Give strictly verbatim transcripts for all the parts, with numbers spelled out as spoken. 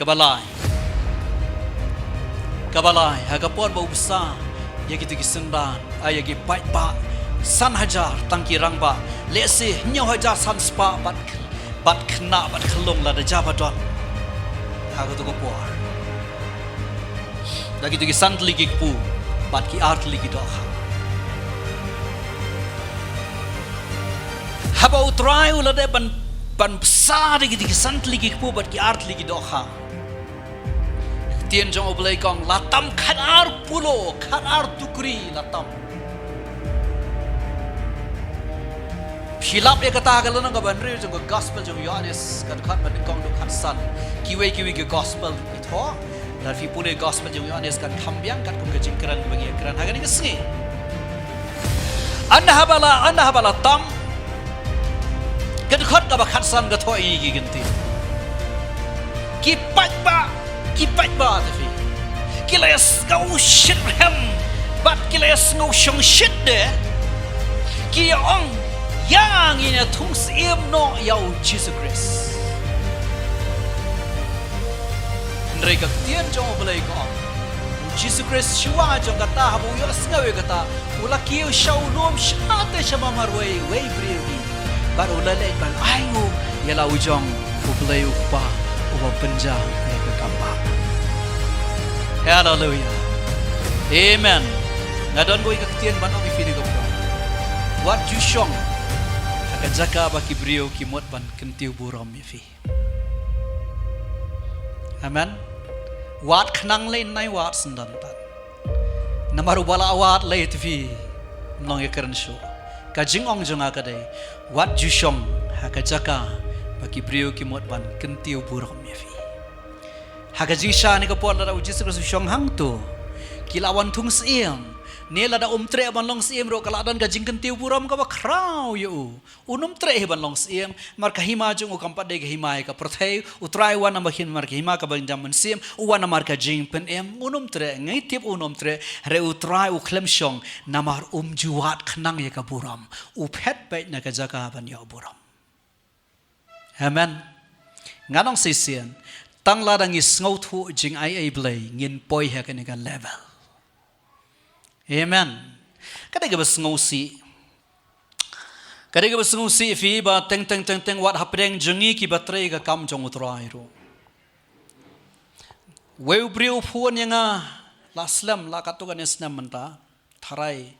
Balai. Ka balai, ha ka por ba u bsa ïa kito ki synran, ïa ki paidbah san hajar tang ki rangbah, lehse hynñiew hajar san spah bad, bad khynnah bad khyllung lada jia ba don. Ha kato ka por, da kito ki san tylli ki kpu bad ki ar tylli ki dohkha. Haba U Trai u la dep ban, ban bsa da kito ki san tylli ki kpu bad ki ar tylli ki dohkha, ka ktien jong U Blei ka ong la tam khat ar pulo, khat ar tukri la tam. Phi lap ïa kata ha ka lynnong kaba hynriew jong ka gospel jong u Ïoannis, ka dkhot ba nyngkong haduh khatsan. Kiwei kiwei ki gospel ki thoh. Lada phi pule gospel jong u Ïoannis kan kham biang katkum ka jingkren ba ngi kren ha kane ka sngi. Ynda haba la, ynda haba la tam, ka dkhot kaba khatsan ka thoh ïa ki kyntien. Ki paidbah, ki paidbah te phi, ki la ïa sngew shitrhem bad ki la ïa sngew shongshit de. Ki ong, ïa ngin ïa thung syiem noh ïa U Jisu Khrist. Hynrei ka ktien jong U Blei ka ong, U Jisu Khrist shuwa jong kata haba u ïohsngew ïa kata, u la kiew sha u lum sha te sha marwei wei briew hi. Bad u la leit ban ainguh ïa la u jong U Blei U Kpa uba pynjah ïa ka kam bah. Haleluia. Amen. Nga don kawei ka ktien ban ong ïa phi kane ka por. Wat ju shong ha ka jaka ba ki briew ki mut ban kyntiew burom ïa phi. Amen. Wat khnang lei, nai wat syndon pat. Namar uba la wad lei te phi, ym long ïakren shuh. Ka jingong jong nga ka dei, wat ju shong ha ka jaka ba ki briew ki mut ban kyntiew burom ïa phi. Ha ka jingshisha kane ka por lada U Jisu Khrist u shong hangto, ki la wan thung syiem. Ne lada um treh ban long syiem ruh ka la don ka jingkyntiew burom kaba khraw ïa u. Un ym treh hi ban long syiem, namar ka hima jong u kam pat dei ka hima ïa ka pyrthei. U Trai u wan namar ka hima kaba jam mynsiem, u wan namar ka jingpynim. Un ym treh, ngi tip un ym treh, hynrei U Trai u khlem shong namar um ju wad khnang ïa ka burom. U phet beit na ka jaka ban ïoh burom. Amen. Ngan ong shisien, tang lada ngi sngewthuh jingaiei Blei, ngin poi ha kane ka level. Amen. Ka dei kaba sngewsih. Ka dei kaba sngewsih phi ba teng teng teng teng wat hapdeng jong ngi kiba trei ka kam jong U Trai ruh. Wei u briew u phone ïa nga, la slem, la katto katne snem mynta. Tharai,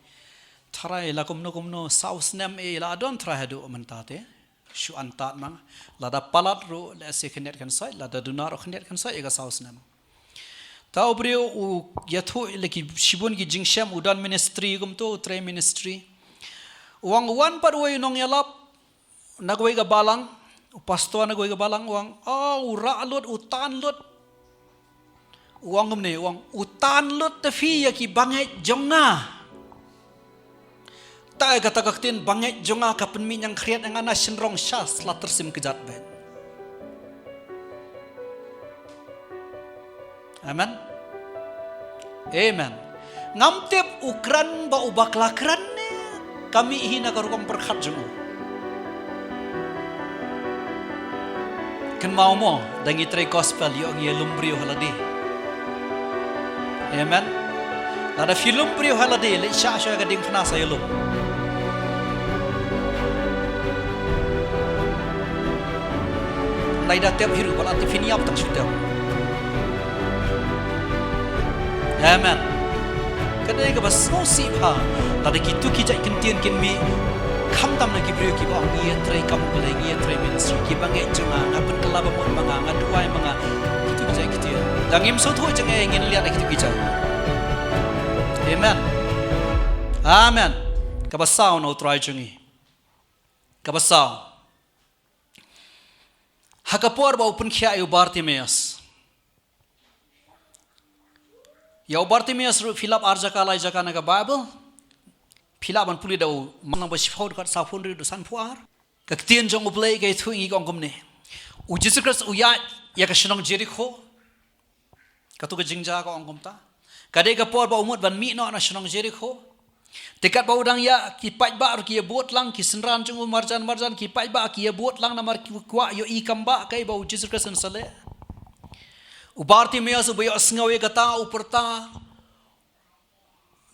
tharai la kumno kumno, saw snem eh, la don tharai haduh mynta te. Shu antad ma nga. Lada palat ruh lehse khyndiat khynsoit, lada duna ruh khyndiat khynsoit ïa ka saw snem. Ta u briew u ïathuh ïa la ki shibun ki jingshem, u don ministry kumto, u trei ministry. U ong, u wan pat uwei u nongïalap na kawei ka balang, u pastor na kawei ka balang, u ong, oh, u rah lut, u tan lut. U ong kumne, u ong, u tan lut te phi ïa ki bangeit jong nga. Ta ïa kata ka ktien bangeit jong nga ka pynmih ñiangkhriat ïa nga na shynrong sha sla tyrsim kjat beit. Amen. Amen. Ngam tip u kren ba u bakla kren ne ka mih hi na ka rukom pyrkhat jong u. Kynmaw mo, da ngi trei gospel ïoh ngi ïalum briew ha lade. Amen. Lada phi lum briew ha lade, leit shah shuwa ka diengphna sa ïalum. Nai da tep hi ruh ba la tip phin ïap tang shu tep. Amen. Ka dei kaba sngewsih bha lada kito ki jait kyntien kin mih khamtam na ki briew kiba ong ngi ïatrei kam U Blei, ngi ïatrei ministry, ki bangeit jong nga, nga pynkylla ba mut ma nga, nga duwai ma nga. Kito ki jait kyntien. Da ngim sngewthuh jingeh ngin liat na kito ki jait. Amen. Amen. Kaba saw na U Trai jong ngi. Kaba saw. Ha ka por ba u pynkhiah ïa u Bartimeus. Ïa u Bartimeus ruh phi lap ar jaka lai jaka na ka Baibl. Phi lah ban pule da u Mat nang ba shiphew dkhot sawphew hynriew haduh sanphew ar. Ka ktien jong U Blei ka ïathuh ïa ngi ka ong kumne. U Jisu Khrist u ïaid ïa ka shnong Jerikho. Kato ka jingjia ka ong kumta. Ka dei ka por ba u mut ban mih noh na shnong Jerikho. Te katba u dang ïaid ki paidbah ruh ki ïabud lang, ki synran jong u marjan marjan, ki paidbah ki ïabud lang namar ki kwah ïohi kam bah kaei ba u Jisu Khrist un sa leh. U Bartimeus uba ïohsngew ïa kata u pyrta.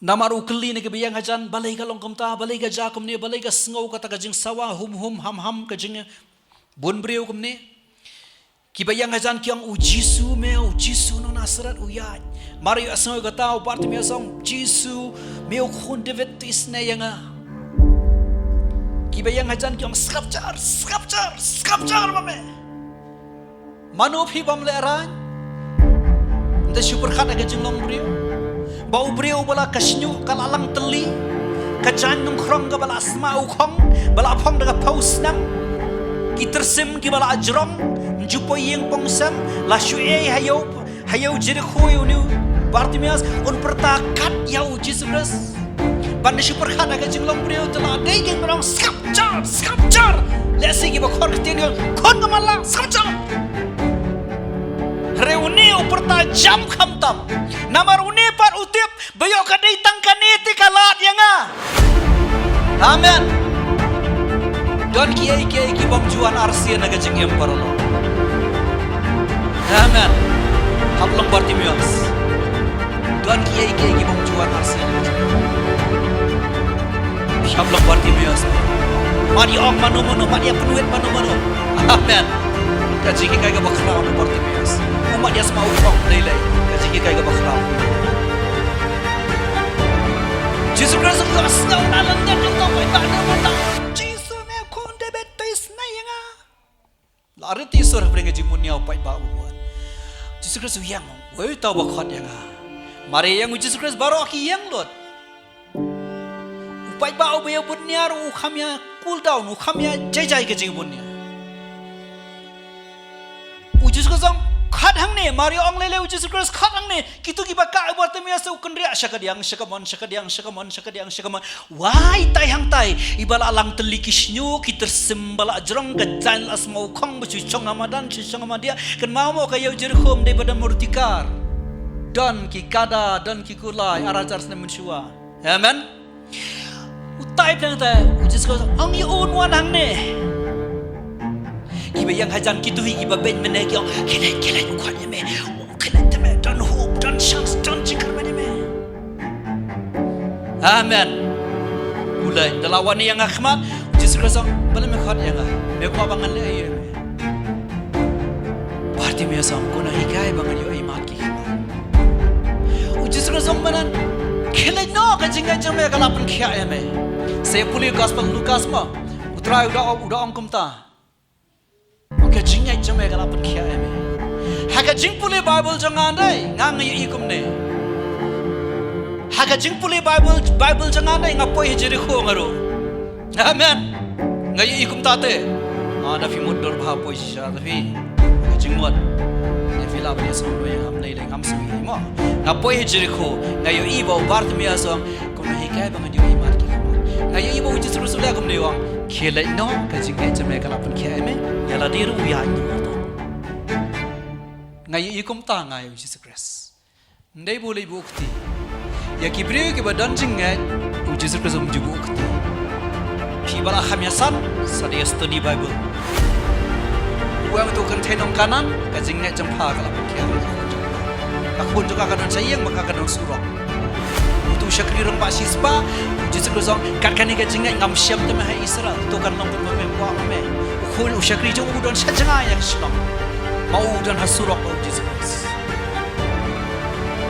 Namar u kylli na kiba ïeng hajan, balei ka long kumta, balei ka jia kumne, balei ka sngew kata ka jingsawa hum hum ham ham, ka jingbun briew kumne. Kiba ïeng hajan ki ong, "U Jisu me, u Jisu nong Nasaret u ïaid." Mar ïohsngew kata u Bartimeus ong, "Jisu me u khun David, to isynei ïa nga." Kiba ïeng hajan ki ong, "Sngap jar, sngap jar, sngap jar ma me." Mano phi bym lehraiñ? Nda shu pyrkhat ha ka jinglong briew. Ba u briew ba la ka shñiuh ka la lang tylli. Ka jaiñ nongkhrong kaba la sma u khong, ba la phong da ka phew snem. Ki tyrsim kiba la jrong, nju poi ïing pong sem, la shu ei ha ïew, ha ïew Jerikho ïa une u Bartimeus, un pyrta kat ïa u Jisu Khrist. Ban da shu pyrkhat ha ka jinglong briew te la dei ki nong sngap jar, sngap jar. Lehse kiba khot ktien ki ong, "Khun ka mala, sngap jar." Hynrei une u pyrta jam khamtam. Namar une pat u tip, ba ïoh ka dei tang kane te ka lad ïa nga. Amen. Don kiei kiei ki bym ju wan arsien na ka jingim paralok. Amen. Hap long Bartimeus. Don kiei kiei ki bym ju wan arsien. Hap long Bartimeus. Mat ïa ong mano mano, mat ïa pynwit mano mano. Amen. Ka jinghikai kaba khraw na Bartimeus. U mat ïa sma u khong lei lei. Ka jinghikai kaba khraw. Jisu Khrist u ïohsngew na lyndet jong u paidbah, u ong, "Jisu me u khun David, to isynei ïa nga." La rit Isor hapdeng ka jingmut nia u paidbah u wan. Jisu Khrist u ïeng, "Wei uta uba khot ïa nga." Mar ïeng u Jisu Khrist baroh ki ïeng lut. U paidbah uba ïa bun nia ruh u kham ïa cool down, u kham ïa jai jai ka jingbun nia. U Jisu Khrist u ong, "Khot hangne." Mar ïa ong lei lei u Jisu Khrist, "Khot hangne." Kito kiba kah u Bartimeus u kynriah sha kadiang, sha kamon, sha kadiang, sha kamon, sha kadiang, sha kamon. Wai tai hangtai, iba la lang tylli ki shñiuh, ki tyrsim ba la jrong, ka jaiñ la sma u khong, ba shu shong ha madan, shu shong ha madiah. Kynmaw mo ka ïew Jerikho ym dei ba don murtikar. Don ki kada, don ki kulai, ar hajar snem mynshuwa. Amen. U tai pdeng te, u Jisu Khrist ong ïa u un wan hangne. Kiba ïeng hajan kito hi kiba beiñ mynne ki ong, "Khie leit, khie leit, u khot ïa me. Khie leit te me, don hope, don chance, don jingkyrmen ïa me." Amen. U leit, da la wan ïa nga khmat, u Jisu Khrist ong, "Balei me khot ïa nga? Me kwah ba ngan leh ïa me." Bartimeus ong, "Ko nonghikai, ba ngan ïoh ei mat ki khmat." U Jisu Khrist ong, "Manan, khie leit noh, ka jingngeit jong me ka la pynkhiah ïa me." Sa pule gospel Lukas mo, u Trai u da ong, u da ong kumta. Ka jingngeit jong me ka la pynkhiah ïa me. Ha ka jingpule Bible jong nga dei, nga nga ïohi kumne. Ha ka jingpule Bible, Bible jong nga dei, nga poi ha Jerikho nga ruh. Amen. Nga ïohi kumta te. Ah, da phi mut dur bha poi shisha da phi. Ka jingmut. Nga phi la bani sum doi ngam nei dei ngam sum ïohi mo. Nga poi ha Jerikho, nga ïohi ba u Bartimeus u ong, "Ko nonghikai, ba ngan ïoh ei mat ki khmat." Nga ïohi ba u Jisu Khrist u leh kumne u ong, "Khie leit noh, ka jingngeit jong me ka la pynkhiah ïa me." Ïa lade ruh u ïaid noh. Nga ïohi kumta nga ïa u Jisu Khrist. Ym dei ba u leit buh kti. Ïa ki briew kiba don jingngeit, u Jisu Khrist um ju buh kti. Phi ba la kham ïasan, sa dei study Bible. U ong uto u kynthei nong Kanaan, ka jingngeit jong pha ka la pynkhiah ïa ka khun jong pha. Ka khun jong ka ka don sha ïing, ma ka ka don surok. Uto u shakri rangbah shispah, u Jisu Khrist u ong, "Kat kane ka jingngeit ngam shem te me ha Israel, to kan long kumba me kwah ma me." U khun u shakri jong u don sha jngai ïa ka shnong. Ma u don ha surok, u Jisu Khrist.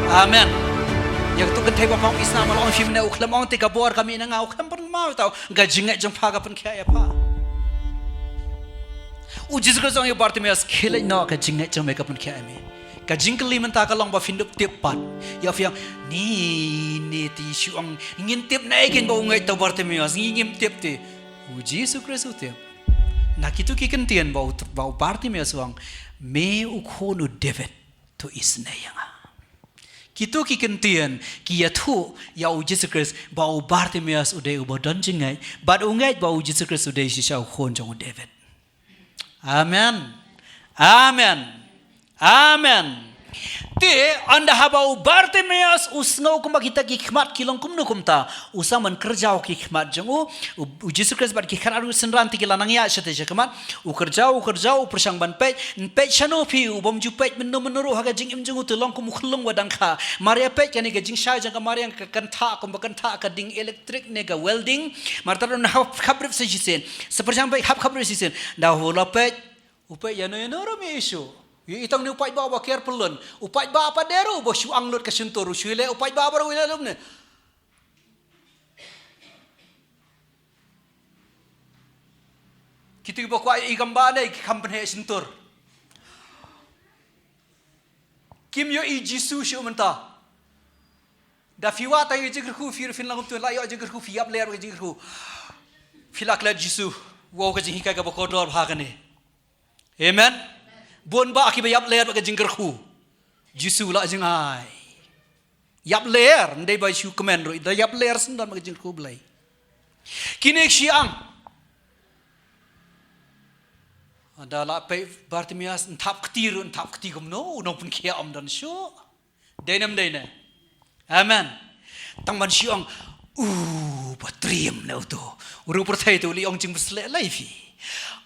Amen. Ïa kato kynthei ba phong isna ma la ong shim ne u khlem ong te ka bor ka mih na nga, u khlem pynmaw tau, ka jingngeit jong pha ka pynkhiah ïa pha. U Jisu Khrist u ong ïa u Bartimeus, "Khie leit noh, ka jingngeit jong me ka pynkhiah ïa me." Ka jingkylli mynta ka long ba phin dup tip pat. Ïa phi ong, "Ni, ni te shu ong, ngin tip na ei kein ba u ngeit tau Bartimeus, ngi ngim tip te." U Jisu Khrist u tip. Na kito ki kyntien ba u, ba u Bartimeus u ong, "Me u khun u David, to isynei ïa nga." Kito ki kyntien ki ïathuh ïa u Jisu Khrist ba u Bartimeus u dei uba don jingngeit, bad u ngeit ba u Jisu Khrist u dei shisha u khun jong u David. Amen. Amen. Amen. Te, ynda haba u Bartimeus u sngew kumba kita ki khmat ki long kumno kumta, u sa man kyrjaw ki khmat jong u, u, u Jisu Khrist bad ki khatar synran te ki la nang ïaid shatei sha khmat, u kyrjaw, u kyrjaw, u pyrshang ban peit, yn peit shano phi, u bym ju peit mynno mynno ruh ha ka jingim jong u te long kum u khyllung wa dang kha. Mar ïa peit kane ka jingshai jong ka mar ïa ka kynthah, kumba kynthah ka ding elektrik ne ka welding, mar ta don hap khapbrip sa shisien, sa pyrshang peit hap khapbrip shisien, da u la peit, u peit ïano ïano ruh ym ïohi shuh. Ïohi tang ne u paidbah uba kiar pyllun. U paidbah pat de ruh uba shu ang lut ka shyntur, u shu leh u paidbah baroh u leh lum ne. Kito kiba kwah ïohi kam ba ne ki kham pynheh shyntur. Kim ïohi Jisu shuh mynta. Da phi wad tang ïa ka jingkyrkhu phi ruh phin lang kumto, la ïoh jingkyrkhu phi ïap ler ka jingkyrkhu. Phi la klet Jisu. Wow, ka jinghikai kaba kordor bha kane. Amen. Bun bah kiba ïap ler bad ka jingkyrkhu. Jisu la jingai. Ïap ler, ndei ba shu kmen ruh, da ïap ler syndon bad ka jingkyrkhu Blei. Kine ki shyiang. Da la peit Bartimeus, yn thap kti ruh, yn thap kti kumno, u nongpynkhiah um don shuh. Dei ne ym dei ne. Amen. Tang ban shu ong, u ba triem ne uto. U ruh pyrthei te u leh ong jingpyrsleh lai phi.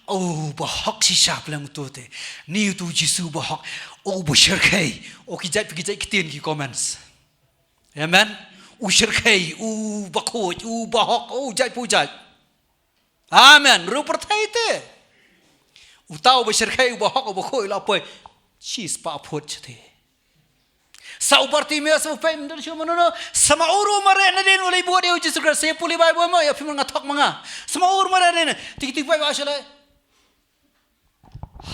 U ba hok shisha pleng uto te. Ni uto Jisu ba hok. U ba shyrkhei. U ki jait pa ki jait ktien ki comments. Amen. U shyrkhei, u ba khuid, u ba hok, u jait pa u jait. Amen. Ruh pyrthei te. Uta u ba shyrkhei, u ba hok, u ba khuid, u la poi. Shi spah phut shatei. Sa u Bartimeus u peit ym don shuh mano no. Sa ma u ruh mareh nadien u leit bud ïa u Jisu Khrist. Sa ïa pule Baibl mo, ïa phi ma nga thok ma nga. Sa ma u ruh mareh nadien. Tik tik peit ba shalei.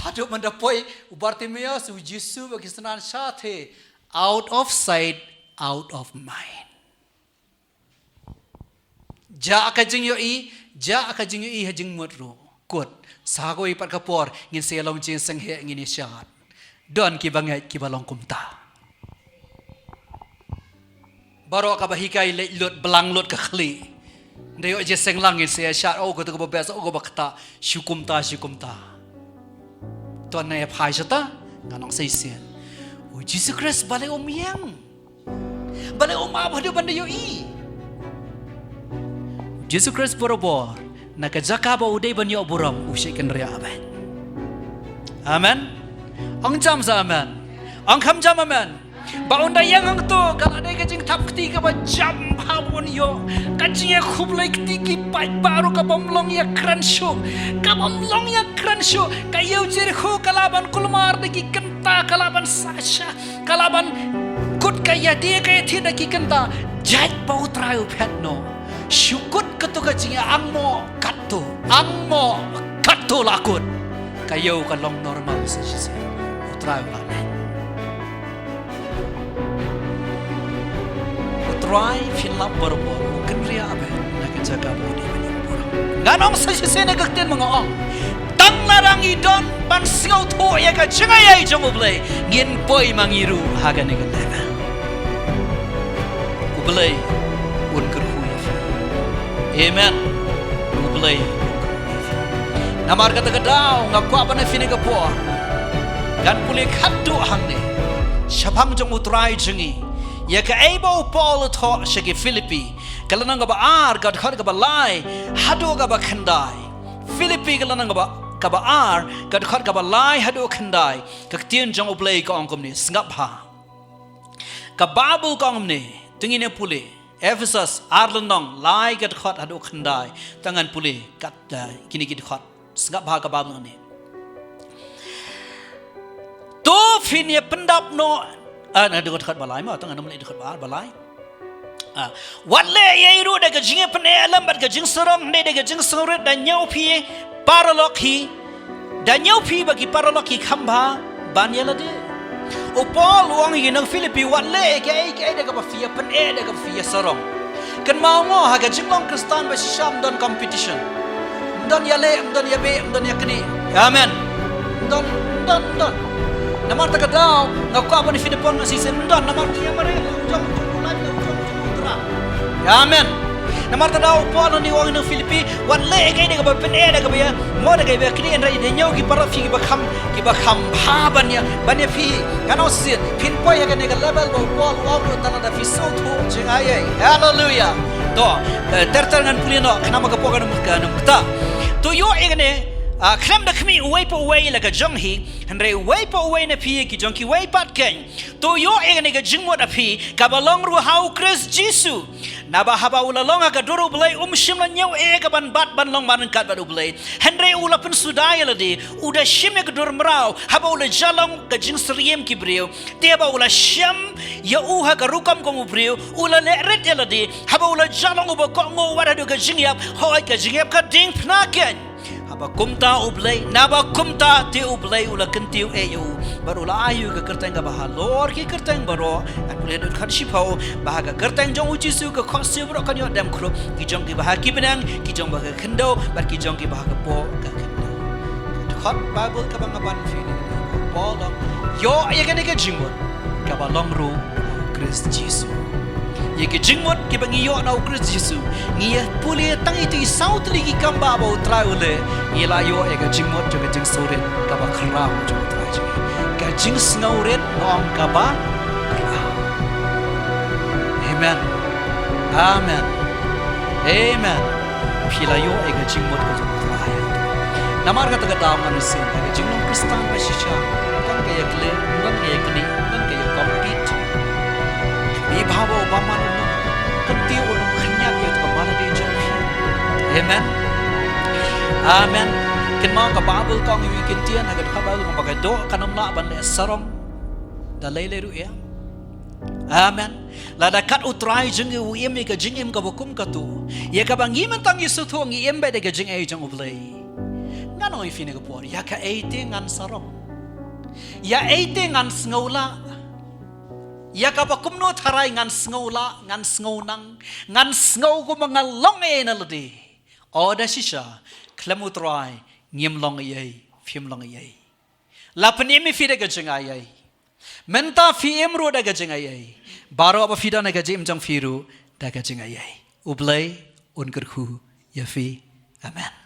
Haduh mynta poi u Bartimeus, u Jisu bad ki synran shatei. Out of sight, out of mind. Jah ka jingïohi, jah ka jingïohi ha jingmut ruh. Kut, sa kawei pat ka por, ngin sa ïa long jingsneng heh, ngin ïa shad. Don kiba ngeit kiba long kumta. Baroh kaba hikai leit lut, blang lut ka khlieh. Nda ïoh jingseng lang ngin sa ïa shad, oh, kata kaba best, oh, kaba kata, shu kumta, shu kumta. To nang ïa phai shata, ngan ong sa shisien. U Jisu Khrist balei um ïeng. Balei um ap haduh ban da ïohi. U Jisu Khrist barabor, na ka jaka ba u dei ban ïoh burom, u shait kynriah beit. Amen. Ong jam sa amen. Ong kham jam amen. Ba un da ïeng hangto, ka la dei ka jingthap kti kaba jam bha bun ïoh. Ka jingïakhublei kti ki paidbah ruh ka bym long ïakren shuh. Ka bym long ïakren shuh. Ka ïew Jerikho ka lah ban kulmar da ki kynta, ka lah ban sah shah. Ka lah ban kut ka ïadie ka ïathied da ki kynta. Jait ba U Trai u phet noh. Shu kut kato ka jingïa angmoh katto. Angmoh katto la kut. Ka ïew ka long normal sa shisien. U Trai u la leh. U Trai phin lap barabor, u kynriah beit na ka jaka ba u dei ban ïoh burom. Ngan ong sa shisien ïa ka ktien ba nga ong. Tang la dang ngi don ban sngewthuh ïa ka jingaiei jong U Blei, ngin poi ma ngi ruh ha kane ka level. U Blei un kyrkhu ïa phi. Amen. U Blei un kyrkhu ïa phi. Namar kata ka daw nga kwah ban ïa phi ne ka por. Ngan pule khatduh hangne. Shaphang jong U Trai jong ngi. Ïa kaei ba u Paul u thoh sha ki Philippi. Ka lynnong kaba ar, ka dkhot kaba lai haduh kaba khyndai. Philippi ka lynnong kaba, kaba ar, ka dkhot kaba lai haduh khyndai. Ka ktien jong U Blei ka ong kumne, sngap bha. Ka Baibl ka ong kumne, to ngin ïa pule. Ephesos ar lynnong, lai ka dkhot haduh khyndai. To ngan pule kat, eh, kine ki dkhot. Sngap bha ka Baibl ne. To phin ïa pyndap noh. Ah, na dkhot ba lai mo, to ngan ym leh dkhot ba lai. Ah, wat leh ïa i ruh da ka jingïapyneh lem bad ka jingsarong, ne da ka jingsngewrit da ñiew phi paralok hi. Da ñiew phi ba ki paralok ki kham bha ban ïa lade. U Paul u ong ïa ki nong Philippi, wat leh ïa kiei kiei da kaba phi ïapyneh, da kaba phi ïasarong. Kynmaw mo ha ka jinglong Khristan ba shisha ym don competition. Ym don ïaleh, ym don ïabeh, ym don ïaknieh. Amen. Ym don, ym don, ym don. Namar kata ka daw nga kwah ban ïa phi da pon nga shisien, ym don, namar ngi ïa mareh la u jong, u jong u Blei, la u jong, u jong u Trai. Amen. Namar kata u Paul u ong ha Philippi, wat leh ïa kaei kaba pyneh da kaba ïa, mo da kaba ïa knieh, hynrei da ñiew ki para phi kiba kham, kiba kham bha ban ïa, ban ïa phi. Ngan ong shisien, phin poi ha kane ka level ba u Paul u ong ruh tang lada phi sngewthuh jingaiei. Haleluya. To, eh, ter ter ngan pule noh, khnang ba ka por kan ym, kan ym ktah. To ïoh ïa kane, ah, khlem da khmih uwei pa uwei la ka jong hi, hynrei uwei pa uwei na phi ki jong kiwei pat kein. To ïoh ïa kane ka jingmut ha phi, kaba long ruh ha u Khrist Jisu. Naba haba u la long ha ka dur U Blei, um shym la ñiew ei ei ka ban bat ban long marryngkat bad U Blei. Hynrei u la pynsuda ïa lade, u da shim ïa ka dur mraw, haba u la jia long ka jingsyriem ki briew. Te haba u la shem ïa u ha ka rukom kum u briew, u la leh rit ïa lade, haba u la jia long uba kohnguh wat haduh ka jingïap, hooid ka jingïap ka diengphna kein. Haba kumta U Blei, naba kumta te U Blei u la kyntiew ei ïa u. Bad u la ai ïa u ka kyrteng kaba halor ki kyrteng baroh, ngan pule ha dkhot shiphew, ba ha ka kyrteng jong u Jisu ka khohsiew baroh kan ïoh dem khrup, ki jong kiba ha ki bneng, ki jong ba ha ka khyndew, bad ki jong kiba ha ka poh ka khyndew. Dkhot Baibl kaba nga ban phi ne, Paul u ong, ïoh ïa kane ka jingmut kaba long ruh ha u Khrist Jisu. Ïa ki jingmut kiba ngi ïoh na u Khrist Jisu, ngi ïa pule tang ïa ki saw tylli ki kam ba, ba u Trai u leh, ngi la ïoh ïa ka jingmut jong ka jingsngewrit kaba khraw jong u Trai jong ngi. Ka jingsngewrit nga ong kaba khraw. Amen. Amen. Amen. Phi la ïoh ïa ka jingmut ka jong u Trai. Namar kata ka daw ngan ong shisien, ka jinglong Khristan ba shisha, ym don ka ïa khleh, ym don ka ïa knieh, ym don ka ïa compete. Phi bha ba u bymman u nongkyntiew u nongkhñiat ïa ka malade jong phi. Amen. Amen. Kynmaw ka Baibl ka ong ïa u ktien, ha ka dkhot Baibl ka ong ba ka doh kan ym lah ban leh sarong da lei lei ruh ïa. Amen. Lada kat u Trai jong ngi u im ïa ka jingim kaba kum katu, ïa kaba ngi mynta ngi sngewthuh ngi im beit da ka jingaiei jong U Blei. Ngan ong ïa phi ne ka por, ïa kaei te ngan sarong? Ïa ei te ngan sngewlah? Ïa kaba kumno tharai ngan sngewlah, ngan sngewlang, ngan sngew kumba nga long ei ei na lade? O da shisha, khlem u Trai ngim long ei ei, phim long ei ei. La pynim ïa phi da ka jingaiei. Mynta phi im ruh da ka jingaiei. Baroh ba phi don ha ka jingim jong phi ruh da ka jingaiei. U Blei un kyrkhu ïa phi. Amen.